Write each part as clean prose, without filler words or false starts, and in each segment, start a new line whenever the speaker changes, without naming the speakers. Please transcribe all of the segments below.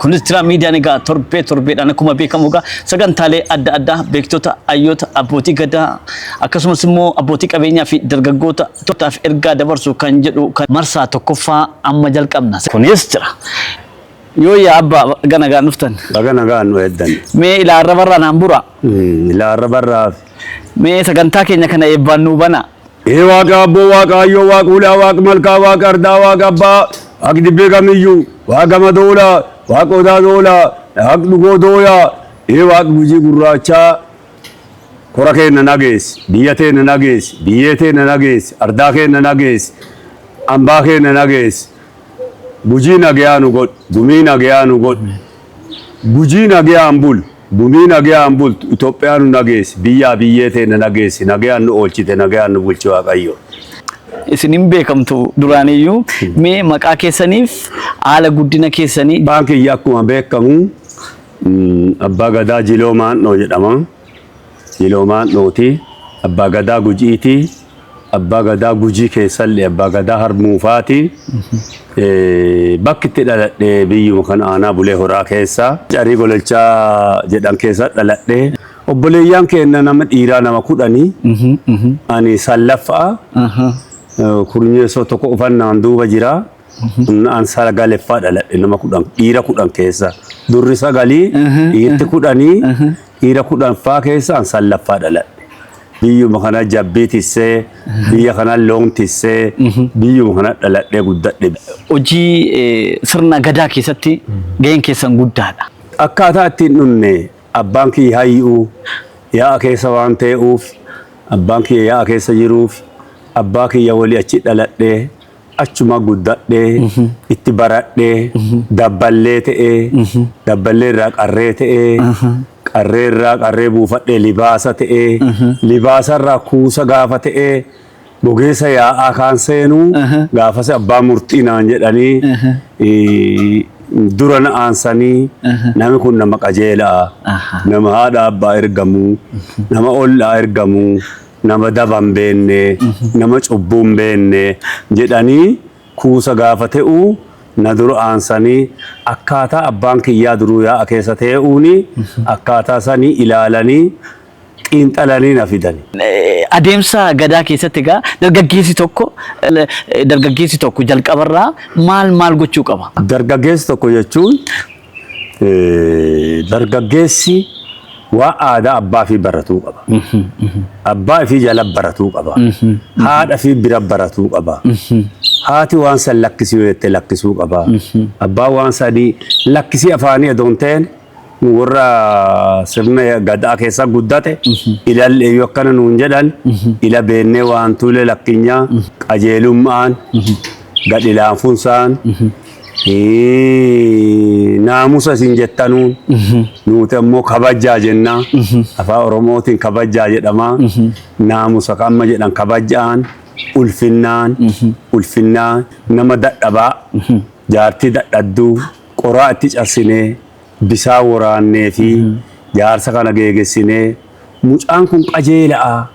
Kunis jira miidiyaan egaa torbee torbeedhaan akkuma beekamu egaa sagantaalee adda addaa beektota, hayyoota, abbootii gadaa akkasumas immoo abbootii qabeenyaa fi dargaggoota totaaf ergaa dabarsu kan jedhu kan marsaa tokkoffaa amma jalqabna. Kunis jira. Yoo yaa abbaa baga nagaan dhuftan.
Baga nagaan nu eeddan.
Mee ilaa arrabarraa naan bura.
Ilaa arrabarraa.
Mee sagantaa keenya kana eebbaan nuu bana.
Ee Waaqa Abboo, Waaqa Ayyoo, Waaqa Ulaa, Waaqa Malkaa, Waaqa Ardaa, Waaqa Abbaa, Waaqa Dibbee Kamiyyuu, Waaqa Gama Doolaa, Waaqa Odaa Doolaa, Waaqa Dhugoo Dooyaa, ee Waaqa Gujii Gurraachaa, kora keenna nageessi, biyya teenna nageessi, biyyee teenna nageessi, ardaa keenna nageessi, ambaa keenna nageessi, Gujii nageyaa nu godhi, gumii nageyaa nu godhi, Gujii nageyaan bulu. Gumii nageyaan bultu, Itoophiyaa nu nageessi, biyyaa biyyee teenna nageessi, nageyaan nu oolchite, nageyaan nu bulchi Waaqayyo.
Isin hin beekamtu duraaniyyuu. Mee maqaa keessaniif haala guddina keessanii.
Abbaan kiyya akkuma beekamu Abbaa Gadaa Jiloo Maandhoo jedhama. Jiloo Maandhooti. Abbaa Gadaa Gujiiti. Abbaa Gadaa Gujii keessallee Abbaa Gadaa Harmuufaati. Bakki itti dhaladhe biyyuma kana aanaa Bulee Horaa keessa. Carii Gololchaa jedhan keessa dhaladhe. Obboleeyyaan keenna nama dhiiraa nama kudhanii. Ani sallaffaa. Kurnyeessoo tokko ufannaan duuba jira. An sagaleffaa dhaladhe nama 10 dhiira 10 keessa. Durri sagalii dhiirti kudhanii dhiira kudhanffaa keessa an sallaffaa dhaladhe. Biyyuma kana jabbii tissee, biyya kana loon tissee, biyyuma kana dhaladhee guddadhe.
Hojii sirna gadaa keessatti gaheen keessan guddaadha.
Akkaataa ittiin dhunne abbaan kiyya hayyuu yaa'a keessa waan ta'uuf, abbaan kiyya yaa'a keessa jiruuf, abbaa kiyya walii achi dhaladhee, achuma guddadhee, itti baradhee, dabballee ta'ee, dabballee irraa qarree ta'ee, qarree irraa qarree buufadhee libaasa ta'ee, libaasa irraa kuusa gaafa ta'ee, gogeessa yaa'aa kaan seenuu gaafas abbaa murtii naan jedhanii dura na aansanii namni kun nama qajeelaa, nama haadha abbaa ergamuu, nama ollaa ergamuu, nama daba hin beenne, nama cubbuu hin beenne jedhanii kuusa gaafa te'u na dura aansanii akkaataa abbaan kiyyaa duruu yaa'a keessa tee'uuni akkaataa sanii ilaalanii xiinxalanii na fidani.
Adeemsa Gadaa keessatti egaa dargaggeessi tokko dargaggeessi tokko jalqabarraa maal maal gochuu qaba?
Dargaggeessi tokko jechuun Dargaggeessi waa aadaa abbaa fi baratuu qaba. Abbaa ifii jala baratuu qaba. Haadha fi bira baratuu qaba. Haati waan san lakkisii yoo jette lakkisuu qaba. Abbaan waan sanii lakkisii afaanii odoo hin ta'in nu warra sirna gadaa keessa guddate ilallee yoo akkana nuun jedhan ila beennee waan tuule lakkinyaa qajeelummaan gad ilaanfunsaan Naamusa isin jettanuun nuti ammoo kabajjaa jenna. Afaan Oromootiin kabajjaa jedhama. Naamusa kan amma jedhan kabajjaan, ulfinnaan, ulfinnaa nama dadhabaa, jaartii dadhabduu qoraa itti cabsinee, bisaan woraannee fi jaarsa kana geegessinee mucaan kun qajeela'a.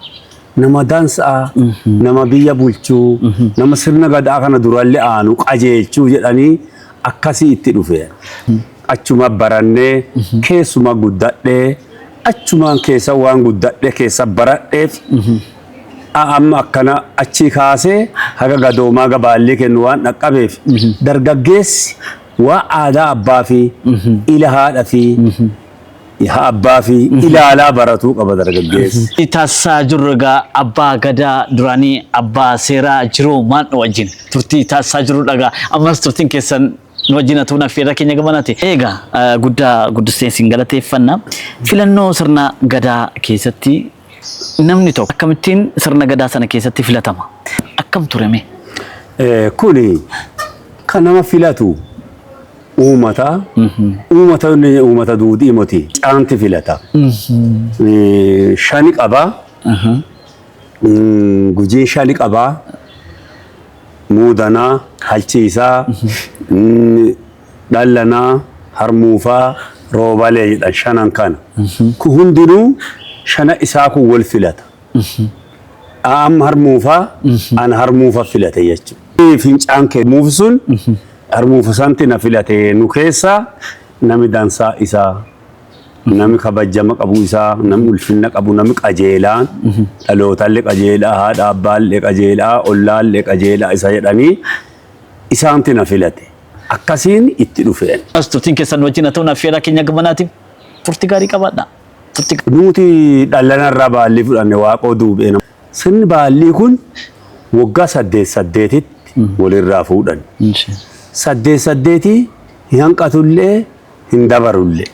Nama dansa'a, nama biyya bulchuu, nama sirna gadaa kana duralle aanu qajeelchuu jedhanii akkasii itti dhufe. Achuma barannee keessuma guddadhee achumaan keessa waan guddadhe keessa baradheef amma akkana achii kaasee haga gadoomaa gabaallii kennu waan dhaqqabeef dargaggeessi waa aadaa abbaa fi ila haadha fi Yaa abbaa fi ilaalaa baratuu qaba dargaggeessi.
Taasisaa jirru egaa abbaa gadaa duraanii abbaa seeraa jiruu maandhoo wajjin turtii taasisaa jirrudha egaa ammas turtiin keessan nu wajjin haa ta'uun affeerraa keenya gamanati. Egaa guddaa guddistee isin galateeffanna. Filannoo sirna gadaa keessatti namni tokko akkamittiin sirna gadaa sana keessatti filatama? Akkam ture mee?
Kuni kan nama filatu uumata uumata inni uumata duudii moti caanti filata. Shani qaba. Gujiin shani qaba. Muudanaa, halchiisaa, dhallanaa, harmuufaa, roobalee jedhan shanan kana. Kun hundinuu shana isaa kun wal filata. Amma harmuufaa ana harmuufa filate jechuudha. Fincaan kee muufi sun harmuufa santi na filate nu keessaa Nami dansaa isaa, nami kabajjama qabu isaa, nami ulfinna qabu, nami qajeelaan, dhalootallee qajeelaa, haadha abbaallee qajeelaa, ollaallee qajeelaa isa jedhanii isaanti na filate. Akkasiin itti dhufeen.
As turtiin keessan wajjin haa ta'u, affeerraa keenya gamanaatiif turtii gaarii qabaadha. Turtii
Nuti dhallanarraa baallii fudhanne Waaqoo Duubee. Sirni baallii kun waggaa 8 8tti walirraa fuudhan. 8 8 hin hanqatullee hin dabarullee.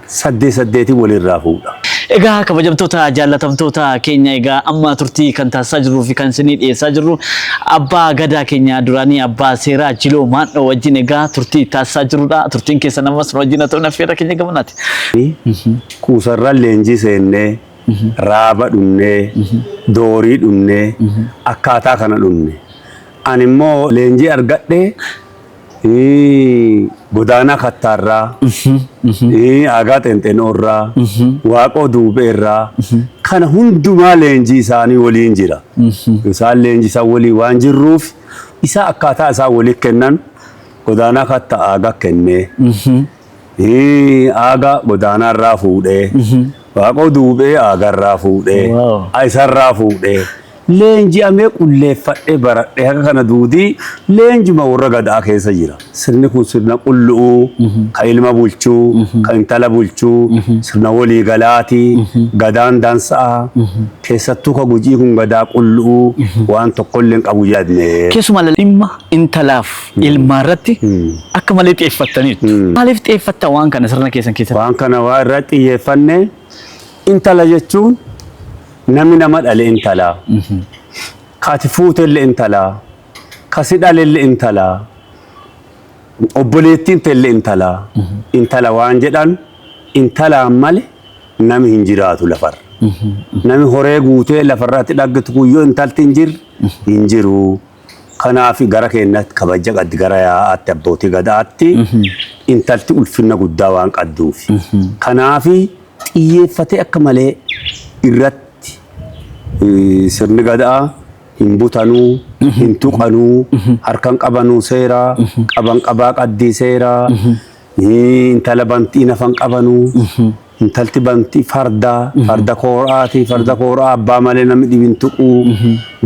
8 8 walirraa fuudha.
Egaa kabajamtoota jaallatamtoota keenya, egaa amma turtii kan taasisaa jirruu fi kan isinii dhiyeessaa jirru abbaa gadaa keenya duraanii abbaa seeraa Jiloo Maandhoo wajjin egaa turtii taasisaa jirrudha. Turtiin keessan ammas nu wajjin haa ta'u, affeerra keenya gamanaati.
Kuusarra leenjii seennee, raaba dhunnee, doorii dhunnee, akkaataa kana dhunne. Ani immoo leenjii argadhee Godaanaa Kattaarraa, Aagaa Xenxenoorraa, Waaqoo Duubeerraa kana hundumaa leenjii isaanii waliin jira. Isaan leenjii isaan waliin waan jirruuf isaa akkaataa isaan waliin kennan Godaanaa Kattaa Aagaa kennee. Aagaa Godaanaarraa fuudhee, Waaqoo Duubee Aagaarraa fuudhee, isarraa fuudhee leenji'amee qulleeffadhee baradhee haga kana duudii leenjuma warra gadaa keessa jira. Sirni kun sirna qullu'uu, ka ilma bulchuu, ka intala bulchuu, sirna walii galaatii, gadaan dansa'a. Keessattuu ka Gujii kun gadaa qullu'uu waan tokkollee hin qabu jedhne.
Keessumaa dhimma intalaaf ilmaa irratti akka malee xiyyeeffattaniitu. Maaliif xiyyeeffattan waan kana sirna keessan keessatti?
Waan kana waa irratti xiyyeeffanne, intala jechuun nami nama dhale intalaa. Ka ati fuutellee intalaa. Ka si dhalellee intalaa. Obboleettiin tellee intalaa. Intala waan jedhan intalaan male nami hin jiraatu lafarra. Nami horee guutee lafarratti dhaggetu kun yoo intalti hin jirre hin jiru. Kanaaf gara keenyatti kabaja qabdi, gara yaa'aatti abbootii gadaatti intalti ulfinna guddaa waan qabduuf. Kanaaf xiyyeeffatee akka malee irratti sirni gadaa hin butanuu, hin tuqanuu, harkan qabanuu seeraa, qaban qabaa qaddii seeraa, intala bantii nafan qabanuu, intalti bantii fardaa, farda kooraati, farda kooraa abbaa malee namni dhibin tuquu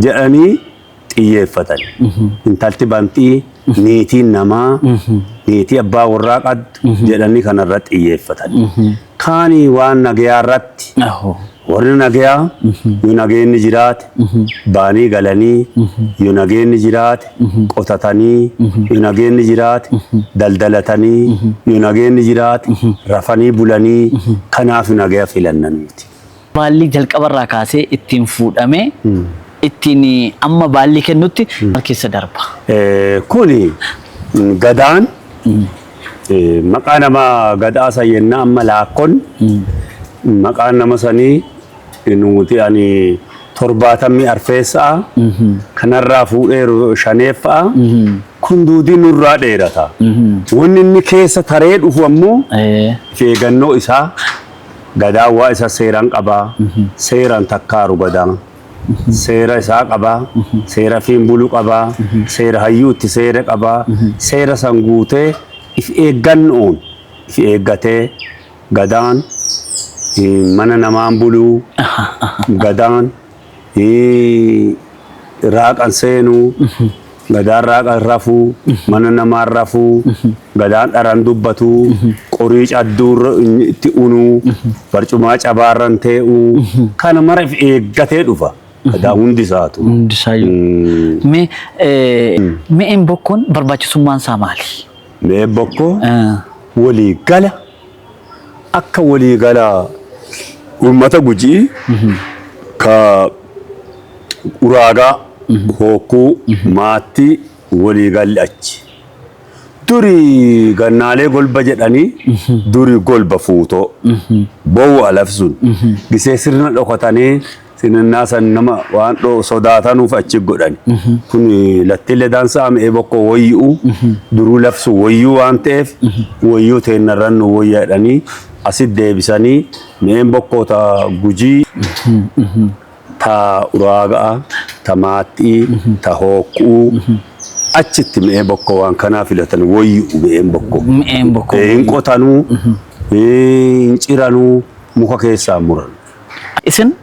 jedhanii xiyyeeffatan. Intalti bantii niitiin namaa, niitii abbaa warraa qabdu jedhanii kanarratti xiyyeeffatan. Kaanii waan nagayaa irratti warri nagayaa yoo nageenni jiraate baanii galanii, yoo nageenni jiraate qotatanii, yoo nageenni jiraate daldalatanii, yoo nageenni jiraate rafanii bulanii, kanaaf nagaya filanna nuti.
Baalli jalqabarraa kaasee ittiin fuudhamee ittiin amma baalli kennutti maal keessa darba?
Kuni gadaan maqaa nama gadaa san yennaa amma laakkon maqaan nama sanii nuti ani 74ffa'a kanarraa fuudheeru shaneeffa'a kun duudii nurraa dheerata. Wanni inni keessa taree dhufu ammoo of eeggannoo isaa gadaan waa isa seeraan qabaa, seeraan takkaaru gadaan. Seera isaa qabaa, seera fiin bulu qabaa, seera hayyuutti seera qabaa, seera san guutee if eeggannoon if eeggatee gadaan mana namaan buluu, gadaan raaqan seenuu, gadaan raaqan rafuu, mana namaan rafuu, gadaan dharan dubbatuu, qorii cadduu itti unuu, barcumaa cabaarran tee'uu, kana mara if eeggatee dhufa. Gadaa hundi isaatu.
Hundisaayyuu. Mee mi'een bokkoon barbaachisummaan isaa maali?
Mi'een bokkoo walii gala akka walii gala uummata Gujii ka Uraagaa, Hookkuu, Maattii walii galli achi. Duri gannaalee golba jedhanii, duri golba fuutoo bowwa lafi sun gisee sirna dhokatanii sirnaa san nama waan sodaatanuuf achi godhani. Kun lattilee daansaa mi'ee bokkoo wayyuu duruu lafsu wayyuu waan ta'eef wayyuu teennarran nu wayya jedhanii asit deebisanii mi'een bokkoo ta Gujii, ta Uraagaa, ta Maaxxii, ta Hookkuu. Achitti mi'ee bokkoo waan kanaa filatan woyyuu mi'een bokkoo.
Mi'een bokkoo.
Hin qotanuu, hin ciranuu, muka keessaa muran.
Isin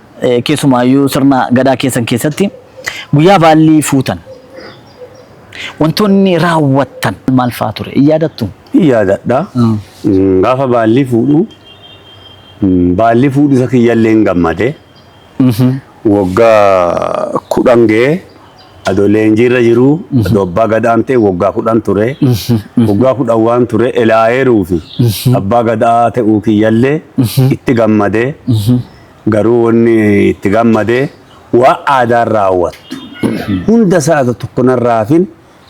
keessumaayyuu sirna gadaa keessan keessatti guyyaa baallii fuutan wantoonni raawwattan maal fa'aa ture? Hin yaadattu?
Hin yaadadha. Gaafa baallii fuudhu baallii fuudhu isa kiyyallee hin gammade. Waggaa 10 ga'ee adoo leenjiirra jiru adoo abbaa gadaan ta'e waggaa 10 ture. Waggaa 10 waan ture elaayeeruu fi abbaa gadaa ta'uu kiyyallee itti gammade. Garuu wanni itti gammade waa aadaan raawwattu. Hunda isaa adoo tokko narraa hafin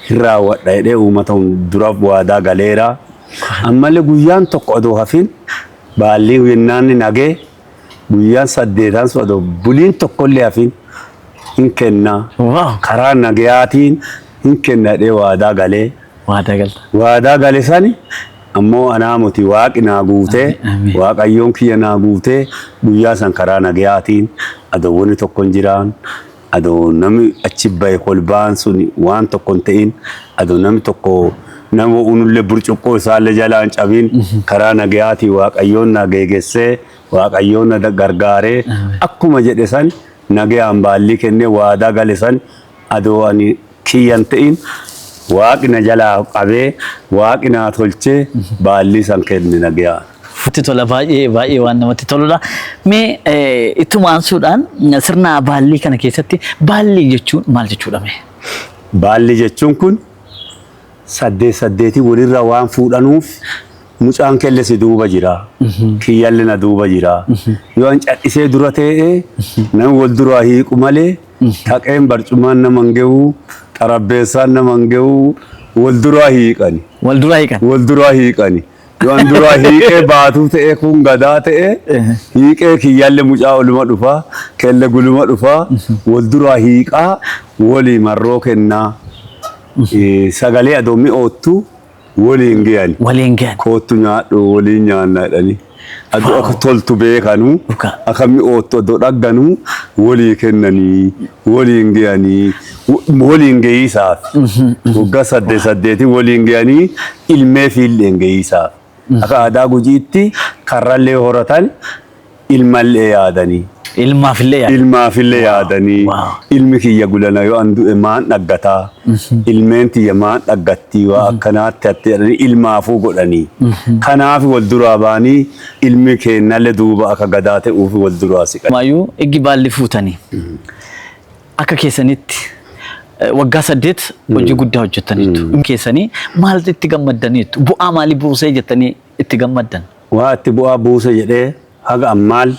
hin raawwadha jedhee uummata duraaf waadaa galeera. Ammallee guyyaan tokko adoo hafin baallii yennaan nagee guyyaan saddeetaan sun adoo buliin tokkollee hafin hin kennaa. Karaa nagayaatiin hin kenna jedhee waadaa galee.
Waadaa galta.
Waadaa gale sani ammoo anaa moti waaqi naa guutee waaqayyoon kiyya naa guutee guyyaa san karaa nagayaatiin adoo wanni tokko hin jiraan adoo namni achi bahe kolbaan sun waan tokko hin ta'in adoo namni tokko nama unullee burcuqqoo isaallee jalaa hin cabin karaa nagayaatiin waaqayyoon na geegessee waaqayyoon na gargaaree akkuma jedhe san nagayaan baallii kennee waadaa gale san adoo ani kiyyan ta'in waaqni na jalaa qabee waaqni naa tolchee baallii san kenne nagayaan.
Itti tola baay'ee baay'ee waan namatti toludha. Mee ittuma aansuudhaan sirna baallii kana keessatti baallii jechuun maal jechuudha mee?
Baallii jechuun kun saddeet saddeetii walirra waan fuudhanuuf mucaan kelle si duuba jira. Kiyyalle na duuba jira. Yoo an cadhisee dura ta'e namni wal duraa hiiqu malee taqeen barcumaan nama hin gahu, xarabbeessaan nama hin gahu, wal duraa hiiqani.
Wal duraa hiiqan.
Wal duraa hiiqani. Yoo an duraa hiiqee baatuu ta'e kun gadaa ta'e hiiqee kiyyalle mucaa oluma dhufa, kelle guluma dhufa, wal duraa hiiqaa walii marroo kennaa. Sagalee adoo mi'oottu waliin ga'ani.
Waliin ga'an.
Koottu nyaadhu waliin nyaanna jedhani. Adoo akka toltu beekanuu akka mi'oottu adoo dhagganuu walii kennanii waliin ga'anii waliin ga'iisaaf. Waggaa saddeet saddeetii waliin ga'anii ilmee fiilleen ga'iisaaf. Akka aadaa Gujiitti karrallee horatan ilmallee yaadanii.
Ilmaafillee yaadanii.
Ilmaafillee yaadanii. Ilmi kiyya gulana yoo an du'e maan dhaggataa. Ilmeen tiyya maan dhaggattii waa akkanaatti hatte jedhanii ilmaafuu godhanii. Kanaaf wal duraa baanii ilmi keennallee duuba akka gadaa ta'uuf wal duraa siqan.
Maayyuu iggi baalli fuutanii akka keessanitti waggaa 8 hojii guddaa hojjettaniitu. Keessanii maaltu itti gammaddaniitu? Bu'aa maalii buusee jettanii itti gammaddan?
Waa itti bu'aa buuse jedhee haga ammaal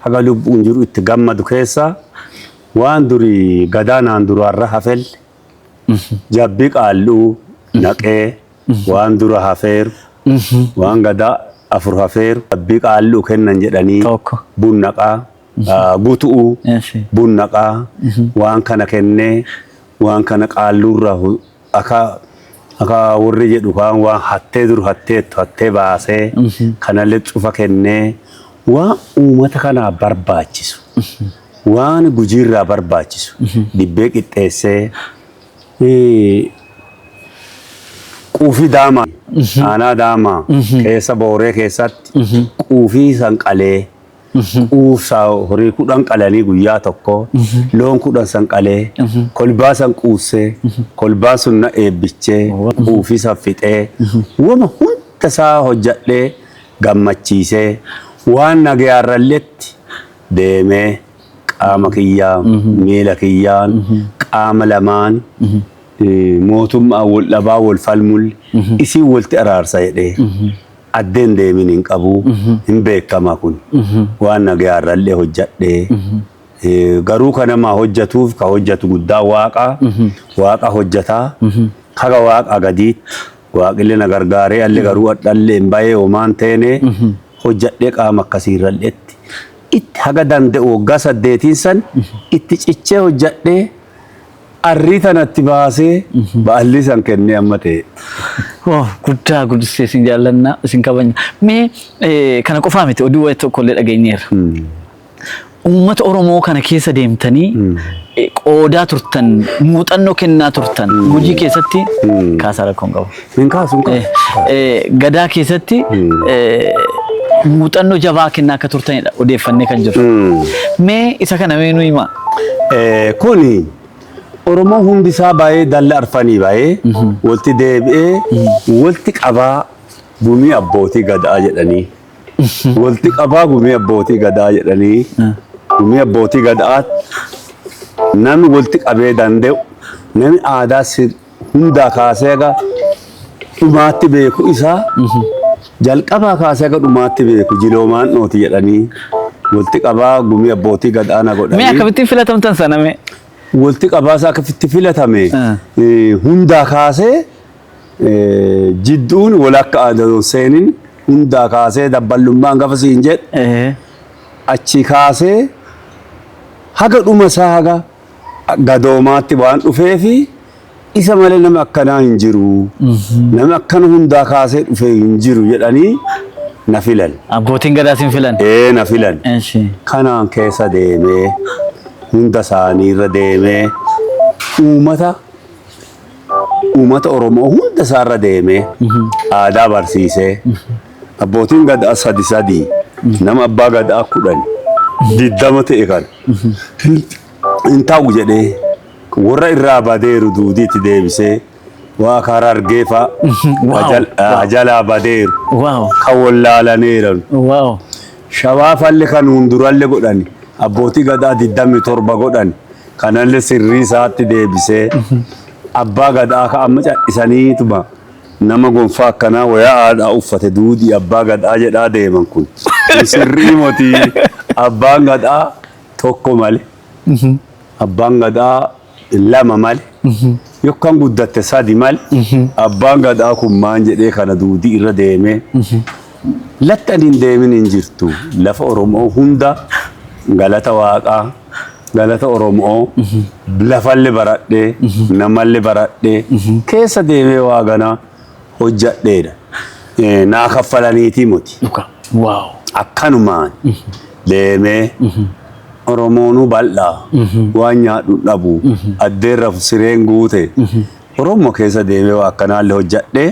haga lubbuun jiru itti gammadu keessa waan durii gadaa naan duraarra hafel jabbii qaalluu naqee waan dura hafeeru waan gadaa 4 hafeeru jabbii qaalluu kennan jedhanii bunnaqaa gutu'uu bunnaqaa waan kana kennee waan kana qaalluurra akka akka warri jedhu kaan waan hattee dur hatteettu hattee baasee kanallee cufa kennee waan uummata kanaa barbaachisu waan Gujiirraa barbaachisu dibbee qixxeessee quufii daamaa aanaa daamaa keessa booree keessatti quufii san qalee quufsaa horii 10 qalanii guyyaa tokko loon 10 san qalee kolbaa san quussee kolbaa sun na eebbichee quufii san fixee wama hunda isaa hojjadhee gammachiisee waan nagayaarralletti deemee qaama kiyyaan miila kiyyaan qaama lamaan mootummaa wal dhabaa wal falmul isiin walti araarsa jedhee addeen deemin hin qabu hin beekama kun waan nagayaarrallee hojjadhee garuu ka namaa hojjatuuf ka hojjatu guddaa waaqa waaqa hojjataa kaga waaqa gadiitti waaqillee na gargaaree allee garuu adhallee hin bahee homaan teene hojjadhee qaama akkasiirralleetti itti haga danda'u waggaa 8 san itti cichee hojjadhee arrii tanatti baasee baalli san kennee amma ta'e.
Guddaa guddistee isin jaallanna isin kabajna. Mee kana qofaa miti oduu wayii tokkollee dhageenyeerra. Uummata Oromoo kana keessa deemtanii qoodaa turtan, muuxannoo kennaa turtan, Gujii keessatti kaasaa rakkoon qabu.
Hin kaasu, hin kaasu.
Gadaa keessatti muuxannoo jabaa kennaa akka turtanidha odeeffannee kan jiru. Mee isa kana mee nu himaa.
Kuni Oromoo hundi isaa baay'ee dalla arfanii baay'ee walitti deebi'ee walitti qabaa gumii abbootii gadaa jedhanii, walitti qabaa gumii abbootii gadaa jedhanii, gumii abbootii gadaa namni walitti qabee danda'u, namni aadaa hundaa kaasee haga dhumaatti beeku, isaa jalqabaa kaasee haga dhumaatti beeku jiloomaan dhooti jedhanii walitti qabaa gumii abbootii gadaa na
Mee
godhanii.
Akkamittiin filatamtan sana mee?
Walitti qabaasaa akkasitti filatame hundaa kaasee jidduun walakka aadaa seenin hundaa kaasee dabballummaan gafa siin jedhe achi kaasee haga dhuma isaa haga gadoomaatti waan dhufeefi isa malee nama akkanaa hin jiru. Nama akkana hundaa kaasee dhufee hin jiru jedhanii na filan.
Abbootiin gadaa sin filan.
Ee, na filan.
Eshi.
Kanaan keessa deemee, hunda isaanii irra deemee, uummata Oromoo hunda isaarra deemee aadaa barsiisee, abbootiin gadaa sadi sadi nama abbaa gadaa 10 20 ta'e kana hin ta'u jedhee warra irraa badeeru duudiitti deebisee waa karaa argee fa'a jalaa badeeru kan wallaalaneeran. Shawaa falli kan hunduralle godhani abbootii gadaa 27 godhani, kanallee sirrii isaatti deebisee abbaa gadaa ka amma cadhisaniituma nama gonfaa akkanaa wayaa aadaa uffate duudii abbaa gadaa jedhaa deeman kun sirrii motii. Abbaan gadaa tokko male, abbaan gadaa lama male, yookaan guddatte sadi male, abbaan gadaa kun maan jedhee kana duudii irra deemee latti ani hin deemin hin jirtu. Lafa Oromoo hunda, galata Waaqaa, galata Oromoo, lafalle baradhee, namalle baradhee, keessa deemee waa ganaa hojjadheedha. Naa kaffalaniitii moti.
Dhuga. Wow.
Akkanumaan deemee Oromoonuu bal'aa waan nyaadhu dhabu addeerra sireen guute Oromoo keessa deemee waa akkanaallee hojjadhee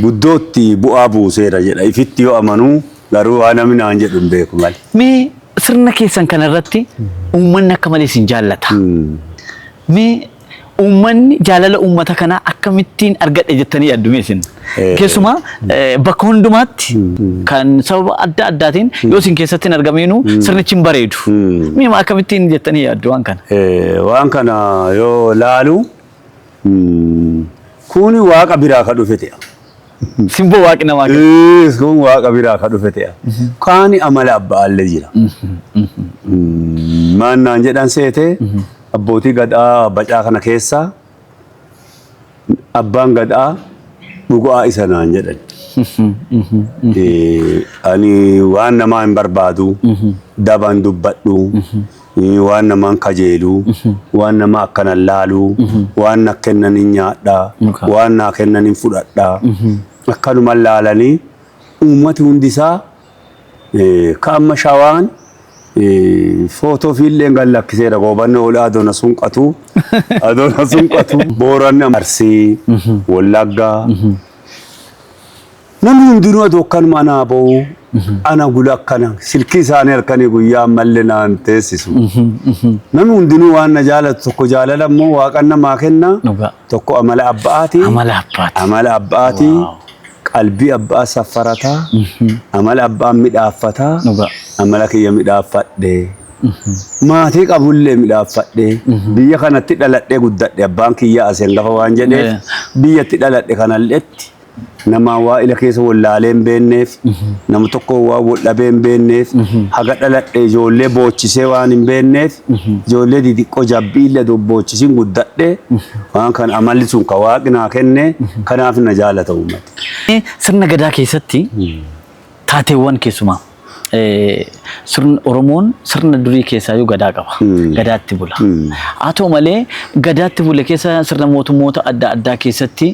guddootti bu'aa buuseera jedha ifitti yoo amanuu, garuu waan namni naan jedhu hin beeku malee.
Mee sirna keessan kana irratti uummanni akka malee isin jaallata. Mee uummanni jaalala uummata kanaa akkamittiin argadhe jettanii yaaddu mee isin? Keessumaa bakka hundumaatti kan sababa adda addaatiin yoo isin keessatti hin argamiinuu sirnichi hin bareedu. Mee akkamittiin jettanii yaaddu waan kana?
Waan kana yoo laalu kuni Waaqa biraa ka dhufe ta'a.
Simboo Waaqni namaa kenna.
Kun Waaqa biraa ka dhufe ta'a. Kaani amala abbaallee jira. Maan naan jedhan seete, abbootii gadaa bacaa kana keessaa abbaan gadaa dhugaa isa naan jedhan. Ani waan namaa hin barbaadu, daban dubbadhu, waan namaan kajeelu, waan nama akkanan laalu, waan na kennan hin nyaadha, waan naa kennan hin fudhadha. Akkanuma laalanii uummati hundisaa ka amma Shawaan footoo fiilleen gad lakkiseera, goobanni hoolaa adoona sunqatu, adoona sunqatu, Booranni, Arsii, Wallaggaa. Namni hundinuu adoo akkanuma anaa ba'u, ana gula akkana silkii isaanii halkanii guyyaa ammallee naan teessisu. Namni hundinuu waan na jaalatu tokko jaalala immoo Waaqan namaa kenna. Tokko amala abbaati.
Amala abbaati.
Amala abbaati. Qalbii abbaa saffarataa. Amala abbaan midhaaffataa. Amala kiyya midhaaffadhe. Maatii qabullee midhaaffadhe. Biyya kanatti dhaladhee guddadhe, abbaan kiyya aseen hangafa waan jedheef biyyatti dhaladhe kanalletti namaan waa ila keessa wallaalee hin beekneef, nama tokko waa wal dhabee hin beekneef, haga dhaladhe ijoollee boochisee waan hin beekneef, ijoollee xixiqqoo jabbiillee boochisin guddadhe, waan kan amalli sun ka Waaqni naa kenne, kanaaf na jaalata uummati.
Sirna gadaa keessatti taateewwan keessumaa Sirna Oromoon sirna durii keessaayyuu gadaa qaba. Gadaatti bula. Haa ta'u malee gadaatti bule keessa sirna mootummoota adda addaa keessatti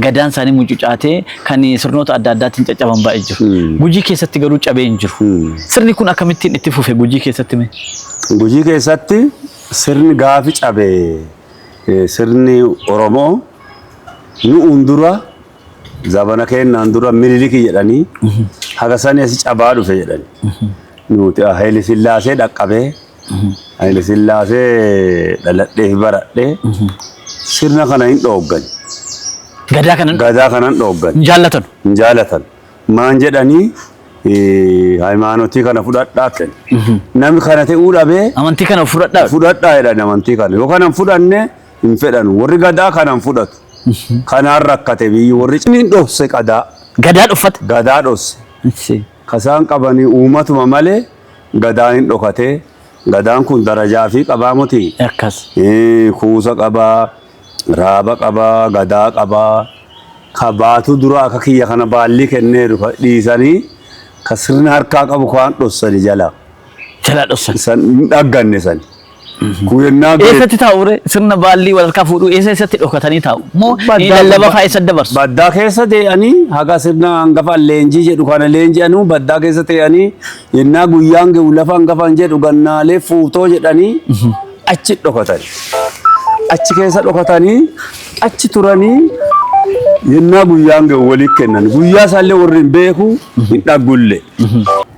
gadaan isaanii mucucaatee kan sirnoota adda addaatiin caccaban baay'ee jiru. Gujii keessatti garuu cabee hin jiru. Sirni kun akkamittiin itti fufe Gujii keessatti mee?
Gujii keessatti sirni gaafi cabe sirni Oromoo nu'uun dura Zabana keennaan dura Miniliki jedhanii haga sani asi cabaa dhufe jedhani. Nuti Haile Sillaasee dhaqqabee Haile Sillaasee dhaladhee fi baradhee sirna kana hin dhooggan.
Gadaa kana
Gadaa kana hin dhooggan.
hin jaallatan.
Hin jaalatan. Maan jedhanii hayimaanotii kana fudhadhaa jedhan. Namni kana ta'uu dhabee
Amantii kana fudhadhaa.
Fudhadhaa jedhan amantii kana. Yoo kana hin fudhanne hin fedhanu. Warri gadaa kana hin fudhatu. Kanaan rakkate biyyi warri hin dhosse qadaa.
Gadaa dhoffate.
Gadaa dhosse. Kasaan qabanii uumatuma malee gadaan hin dhokatee. Gadaan kun darajaa fi qabaa miti.
Akkas.
Kuusa qabaa, raaba qabaa, gadaa qabaa. Ka baatu dura akka kiyya kana baallii kenneeru ka dhiisanii ka sirna harkaa qabu kaan dhossani jala.
Jalaa dhossan.
San hin dhagganne san. Kuyyannaa
Eessatti taa'u ree? Sirna baallii walharkaa fuudhuu eessa eessatti dhokatanii taa'u? Moo lallaba fa'aa eessatti dabarsu?
Baddaa keessa tee'anii haga sirna hangafa leenjii jedhu kana leenji'anuu baddaa keessa tee'anii yennaa guyyaan ge'u lafa hangafaan jedhu gannaalee fuutoo jedhanii achi dhokatan. Achi keessa dhokatanii achi turanii yennaa guyyaan ge'u walii kennan. Guyyaa isaallee warri hin beeku hin dhaggulle.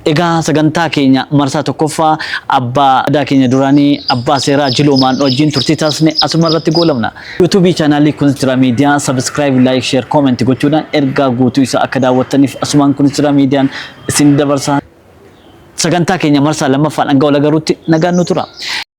Egaa sagantaa keenya marsaa tokkoffaa abbaa gadaa keenya duraanii abbaa seeraa Jiloo Maandhoo wajjin turtii taasisne asuma irratti goolabna. Yuutuubii chaanaalii Kunis Jira Miidiyaa subscribe, like, share, comment gochuudhaan ergaa guutuu isaa akka daawwattaniif asumaan Kunis Jira Miidiyaan isin dabarsa. Sagantaa keenya marsaa lammaffaan hanga wal agaruutti nagaan nu tura.